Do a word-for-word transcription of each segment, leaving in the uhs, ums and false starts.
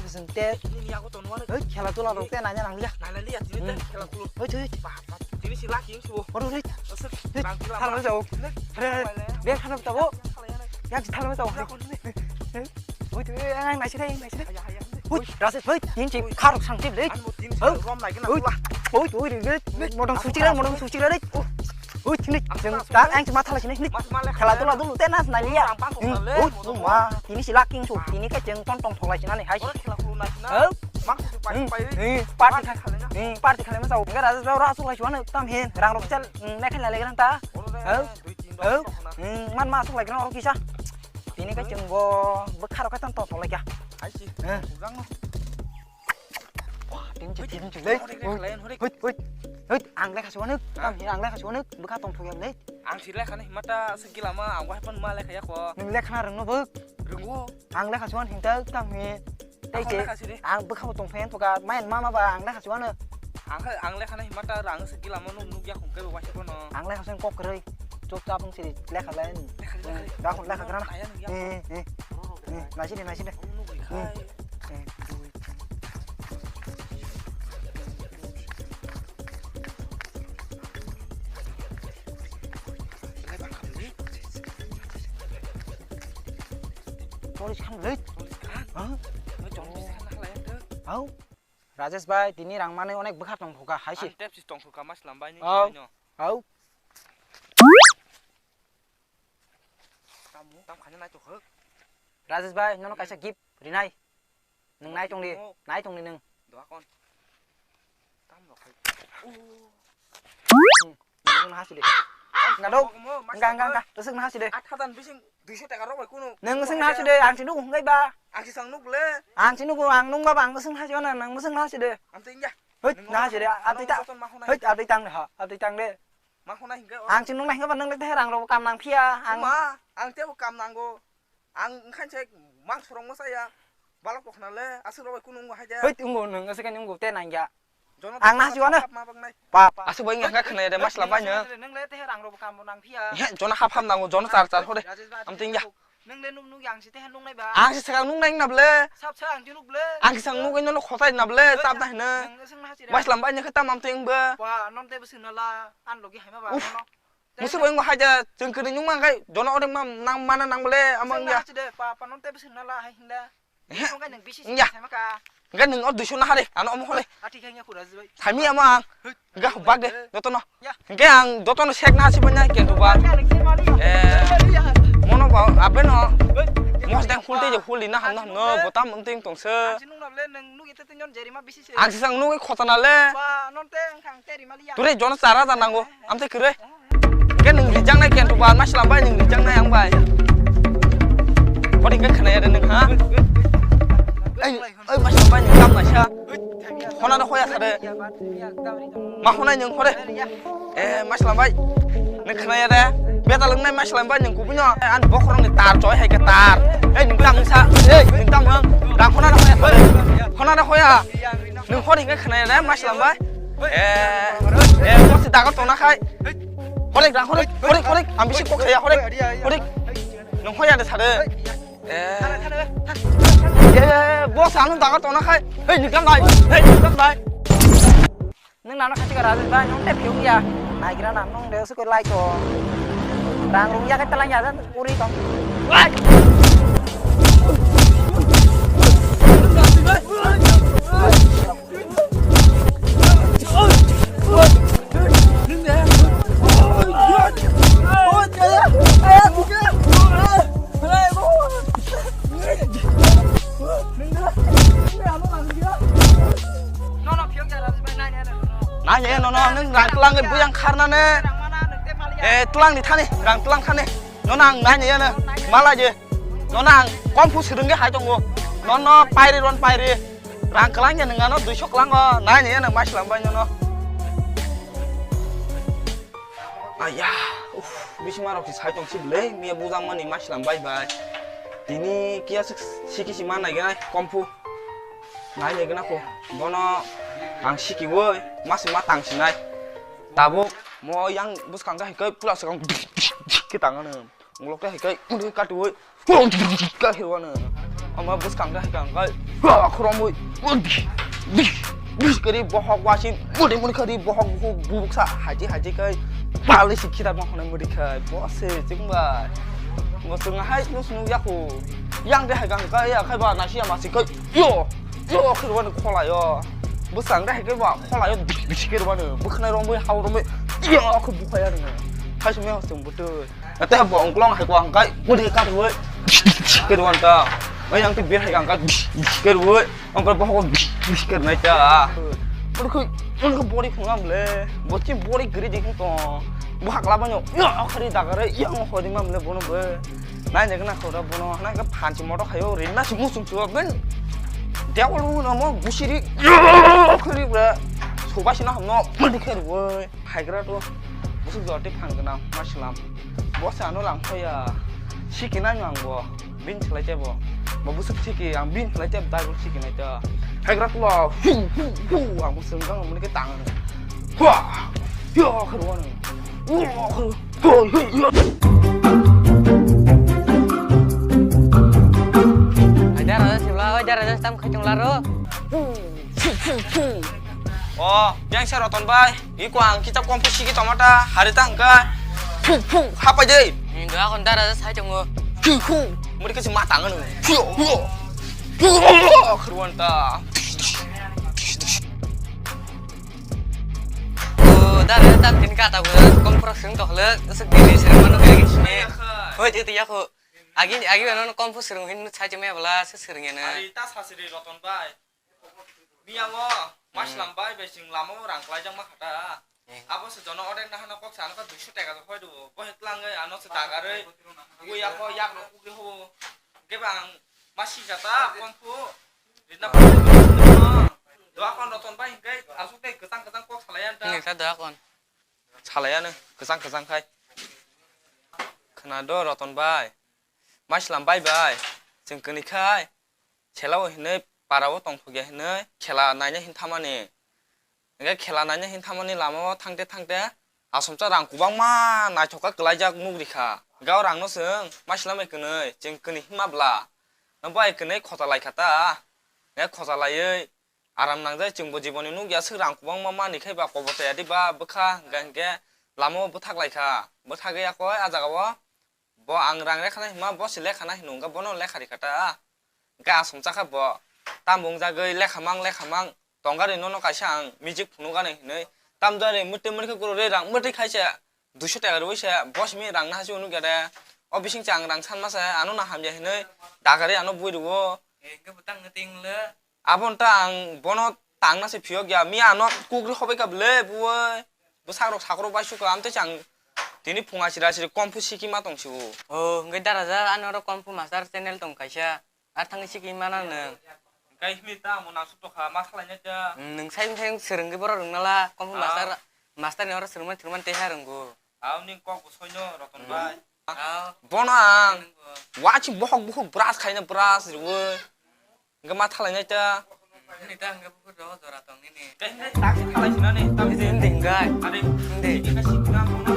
Tei bwswng tei. Nini yago tong nuwa. Hoi, khela dula rok tei naina nang liya. Naina liya, tini tei Hmm. khela kulo. Hoi, hoi. Ba, ba, tini si laki wngsu. Oro hoi. Aswk Hoi, rang kila thala ma. Jao. Hoi, hoi. Re, re. Beng khana tabo. Yak thala ma jao. Hoi, hoi, ang naisire, ang naisire. Haya, haya. Hoi, rasa, hoi, tin chik, kharok sang chip le. Ano tin Hoi. Rom lagi na Hoi. Pula. Hoi, hoi, re, re. Modong suchik le, modong suchik le. Hoi, tini, jeng, ta, ang ma thala sini, ni. Mas male Khela khela. Dula dulu, tenas na liya. Ang pang Hmm. kong le, Hoi, modong. Ma, tini si laking su, tini ke jeng tong tong tholai sini, hai. Oro khela khulu na sina. Hoi. Mang su pai Hmm. pai. Hmm. Party Party khale. Khale na. Hmm. Party khale ma sao. Enggak rasa, rasa, rasa, rasa, rasa, tam hin, rang rok chal, hmm, ne khela le gran ta. Oro le, Hoi. Dui tin Hoi. Dok na. Hmm. Man ma su le gran rok kisa. Tini ke jeng bo, bwkha rok ke tong tong tholai kya. Hai si. Hmm. Ulang no. Wah, tin chik, tin chik, le. Hoi, hoi, hoi. Hoi, hoi. Hoi, ang lekha suanuk. Tam hin ang lekha suanuk. Bwkha tong thok yak le. Ang si lekha ni mata se gila ma ang wahai pan ma lekha yak ko. Nung lekha na rwng no bwk. Rwngo. Ang lekha suan hin tak tam hi. Tei Ang se lekha si de. Ang bwkha bo tong phen thoka. Main mama ba ang lekha suan. Ang khe ang lekha ni mata rang se gila ma nuk nuk yak ko ke wahai ko no. Ang lekha suan kok kwrwi. Chuk chap wng siri lekha lai. Lekha, lekha. Dak lekha grana. Ayang ya. Eh, eh. Eh, nasi de, nasi de. Nuk khai. Eh, dui. Police khan le. Police khan? Ha? Oi, jom bisa khan halai ang. Hau? Rajesh bhai, tini rang mani onek bwkha tong phuka, hai se. Ang tep si tong phuka, mas lambai ni Oh. Hau? Tam, tam khanya nai to khak. Rajesh bhai, nono kaisa gift rinai. Nwng nai tong di, nai tong di nwng. Doa kon. Tam rok khai. Hmm. Nwng hasi de. Enggak dong. Enggak, enggak, enggak. Terus nwng hasi de. At hadan bising duiso taka rok bai kuno. Nwng sing hasi de, ang si nugo hwngkhe ba. Ang si sang nuk le. Ang si nugo, ang nung ba, ang sing hasi na, nwng sing hasi de. Ang tei ya. Hoi, na hasi de. Abdi ta. Hoi, abdi tang de ha. Abdi tang de. Ma hwnai hingke o. Ang chwng nung nai hingke ba nung le tei rang rok kam nang phiya. Ang Ma, ang tebo kam nango. Ang wngkhan se mang sorong ma saya. Balok to khna le, aswk rok bai kunu wngkha haide. Hoi, wngkha nung, aswk khe wngkha tei nang ya. Ang na hasiwano. Pap. Aswk bai wngya khe khwnaya de, masla bai no. Nang le te rang rok kam nang phiya. He, jono hap hap nango, jono char char hore. Am tingya. Nang le nuk nuk yang si te nung nai ba. Ang si sakang nuk nai na ble. Sap sa ang nuk ble. Ang si sang nuk no khotai na ble, sap na hino. Masla bai no khe tam am ting ba. Wa non te bwswk no la an logi hai ma ba. Musu bai ngo haja chwng kwrwi nung mang kai jono odek ma nang mana nang bole amang ya. Hingke nwng o duiso na hare ano omo hole. Thami ama ang. Hingke bag de jotono. Hingke ang jotono sek na hasi banya kentu ba. Eh, mono ba abeno. Mos dang hul te je hul di na ham na ham no botam mung ting tong se. Ang sisang nugwi khotana le. Ture jono chara da nango. Amte kire. Hingke nwng rijak nai kentu ba masla bai nwng rijak nai ang bai. Hodi hingke khwnaya de nwng ha. Ei, ei masla bai nwng tam naisa. Hona da hoya sare. Ma honai nwng hore. Eh, masla bai. Nwng khwnaya de. Beta lwngnai masla bai nwng kubui no. An bokhorong ni tar choi hai ke tar. Ei nwng tam sa. Ei nwng tam nwng. Rang hona da hoya sare. Hona da hoya. Nwng hor hingke khwnaya de masla bai. Eh, eh, bosi dagar tona khai. Horik rang horik, horik, horik. Ang bisi kok saya horik. Horik. Nwng hoya de sare. Eh. Eh, bosi ano dagar tona khai. Hei, nikam nai. Hei, nikam nai. Nwng nano khachi ka Rajesh bai, nwng te phiyung ya. Naigra na nwng de sukoi lai to. Rang rung ya ka talang ya, uri tong. Nai ya nono, nwng rang tlang buyang kharnane. Eh, tlang ni thani, rang tlang thani. Nono ang nai ya no. Mala je. Nono ang kung fu swrwng ge hai tongo. Nono pairi ron pairi. Rang kwlang ya nwng ano duiso kwlango. Nai ya nwng maslam bai nono. Aya, uff, bisima rok si sai tong si bwle, miya bujang mani maslam bai bai. Tini kiya sik siki si ma nai gana kung fu. Nai nai gana ko. Bono ang siki woi, mas ma tang si nai. Tabuk mo yang bwskang ga hikai pula swkang ke tang ano. Ngulok te hikai mudi katuwi. Ka hirwano. Ama bwskang te hikai angkai. Khoromwi. Kari bohok wasin. Mudi mudi kari bohok buku bubuksa. Haji haji kai. Pali si khitak ma honai mudi kai. Bose chingbai. Mo sung hai nus nu yaku. Yang te hikai angkai ya kai ba nasi ama si kai. Yo. Yo khirwano khola yo. Bwskang te hikai ba khola yo. Bisi khirwano. Bwkhnai romwi hau romwi. Yo khu bukhaya nung. Hai sumya hosung butui. Ate bo ongklong hai ko ang kai, mudi ka roi. Ke ruan ta. Ai ang ti ber hai ang kai, ke roi. Ang kai bohok, ke nai ta. Mudi ko, mudi ko body phung am le. Bo ti body gri di to. Bo hakla banyo. Ya, akhari dagare, yang hodi mam le bono be. Nai ne na khora bono, na ka phanchi moto khayo, rin na si musung chuwa ben. Dia ulu no mo gusiri. Khari bra. Soba sina hamno, mudi ke roi. Haigra to busuk jor tei phan gwnang ma slam. Bo se ano lang pha ya. Siki nai no ang bo. Bin salai te bo. Bo busuk siki ang bin salai te dai bo siki nai ta. Haigra to la. Hu hu hu ang bo sung gang muni ke tang. Hua. Yo khru wan. Wo khru. Ho yo yo. Ai dara sibla, ai dara tam khai chung la ro. Hu hu hu. O, yang sa Roton bai. Iko ang kita kompo sigi tomata hari ta hingka. Phu phu hapai dei. Indo akon dara sai tongo. Phu phu. Muri kasi mata nganu. Phu phu. Phu phu. Khruan ta. O dara ta tin kata go kompo sing to le. Sik dili sir mano kaya kisne. Hoi titi yako. Agi agi ano kompo sir hin sai chome bala sir sir ngene. Hari ta sasiri Roton bai. Miyango maslam bai bai chwng lama o rang kwlaijak ma kha ta. Abo se jono odek na hano kok sa ano ka duiso taka hoi do. Bo he tlang ano se dagarwi. Ui ako yak no kugri ho. Keba ang masi jata kong pu. Ritna pu. Do akon Roton bai hingkai asuk dei kwchang kwchang kok salai an ta. Ni ka do akon. Salai ano kwchang kwchang khai. Khna do Roton bai. Maslam bai bai. Chwng kani khai. Chela o hinwi para o tongthokya hinwi khela naina hin thamani. Hingke khela naina hin thamani lama o thangte thangte asomsa rang kubangma naithok kha kwlaijak nuk rikha. Hingke o rang no chwng ma slamai kwnwi, chwng kwnwi himma bla. Bo bai kwnwi khocha lai kha ta. Hingke khocha laiwi aram nangjak, chwngbo jiboni nukya swk rang kubangma manwi khai ba kobor chaya di ba bwkha hingka hingke lama o bwthak lai kha. Bwthagwi yakoi a jaga o bo ang rang lekha nai hima bo se lekha nai hino hingka bono lekha rikha ta. Hingke asomsa kha bo tamo wngjagwi lekha mang lekha mang tongari nono kaisa ang music phunukgani hinwi tamjari mwtwi mwrwkhe gurui rang mwtwi khaisa. Duiso taka rwui se bo simi rang nahasi unuk ya de. O bising se ang rang sanma se ano na hamya hinui dagari ano bui rwo. Eh, hingke bo tang nge ting le. Abon ta ang bono tang na se phiyok ya. Mi ano kukri hobai ka bwle buwai. Bwsak rok sakrok bai suka am te chang tini phung asira asiri kompu siki ma tong si o. Oh, hingke dara ja ano oro kompu master channel tong kaisa. Ar thangwi sikhi mana nwng? Hingke himni ta amo nangsuk tokha, ma salainai ta. Hmm, nwng sai wngkhe swrwngwi borok rwngna la, kok master, master ni oro swrwngmani thwrwngmani teisa rwngo. Aw, ning kok bo soino, Roton bai. Aw. Bono ang, wachi bohok bohok brush khaina brush rwui. Hingke ma salainai ta. Nini ta hingke bukur rw jora tong nini. Hingke tak salaisina ni, tak. Hindi, hindi. Are, hindi. Hingke sikna bono.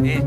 Eh.